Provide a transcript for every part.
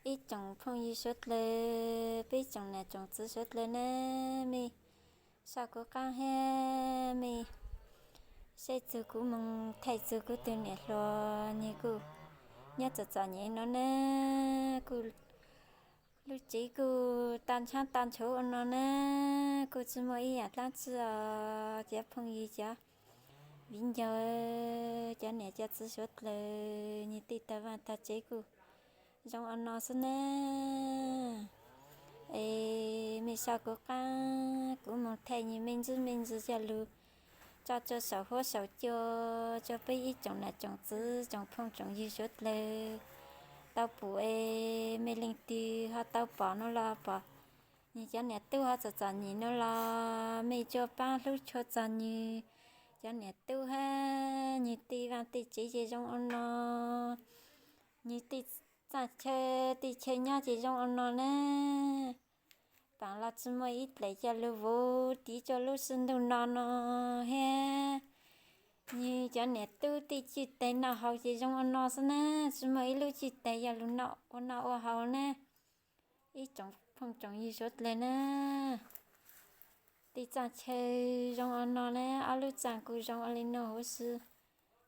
Ib tsoom phooj ywg suav dlawg, peb tsoom niam tsoom txiv suav dlawg na, mej sau kuv qaab hab mej saib txug kuv moog thaij txug kuv tug niam hluas, nwg kuj nyob txom txom nyem no na, kuj lub tsev kuj tag ntshaab tag ntshuv ua no na, kuj tsi muaj ib yaam dlaab tsi os. Cov phooj ywg, cov viv ncaus, cov niam cov txiv suav dlawg, nwg tej tag vaaj tag tsev kuj zoo ua no xwb na. Es mej sau kuv qaab, kuv moog thaij nwg me ntsis me ntsis coj lug tso tsua saum huab saum cua tsua peb ib tsoom niam tsoom txiv tsoom phooj tsoom ywg suav dlawg tau pum es mej leej twg ho tau pom no los pom nwg cov niam tub ho txom txom nyem no los mej tsua paab hlub tshua txog nwg cov niam tub hab nwg tej vaaj tej tsev ces zoo ua no, nwg tej txaaj chaw tej chaw nyob ces zoo ua no na. Paam los tsi muaj ib dlaim coj lug vuv tiv tsua lub sij ntuj no no hab nwg cov niam tub tej cwj teg noj haus ces zoo ua no xwb na, tsi muaj ib lub cwj teg coj lug noj ua noj ua haus na. Ib tsoom phooj tsoom ywg suav dlawg na, tej txaaj chaw zoo ua no na, ob lub txaaj kuj zoo ua le nuav huv si,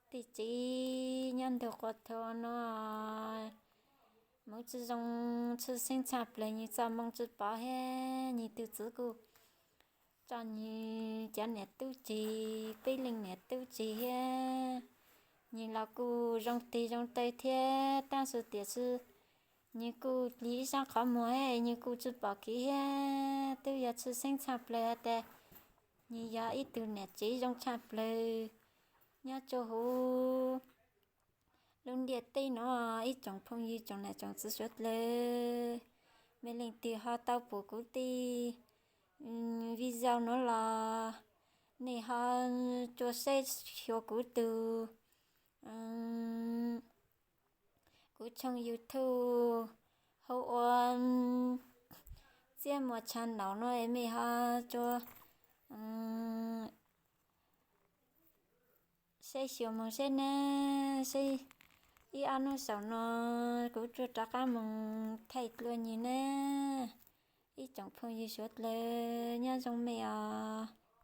tej tsev nyob ntug quas thua ua no, moov tsi zoo, tshwj xeeb tshaj plawg, nwg txoj moo tsi pov hab nwg tug txiv kuj tso nwg cov niam tub tseg, peb leej niam tub tseg hab nwg los kuj zoo tig zoo taw thiab, tab sis tiam sis nwg kuj lig ib sab qhov muag hab nwg kuj tsi pom kev hab, twb yog tshwj xeeb tshaj plawg has tas nwg yog ib tug niam tsev zoo tshaj plawg nyob tsua huv lub ntiaj teb no. Ib tsoom phooj ywg tsoom niam tsoom txiv suav dlawg, mej leej twg ho tau pum kuv tej video nuav los nej ho tsua saib xyuas kuv tug, kuv tshooj YouTube hu ua Txiab Muas channel no, mej ho tsua saib xyuas moog saib na, saib ib ob nub saum no kuv tsua rov qaab moog thaij dlua nwg na. Ib tsoom phooj ywg suav dlawg nyob zoo mej os.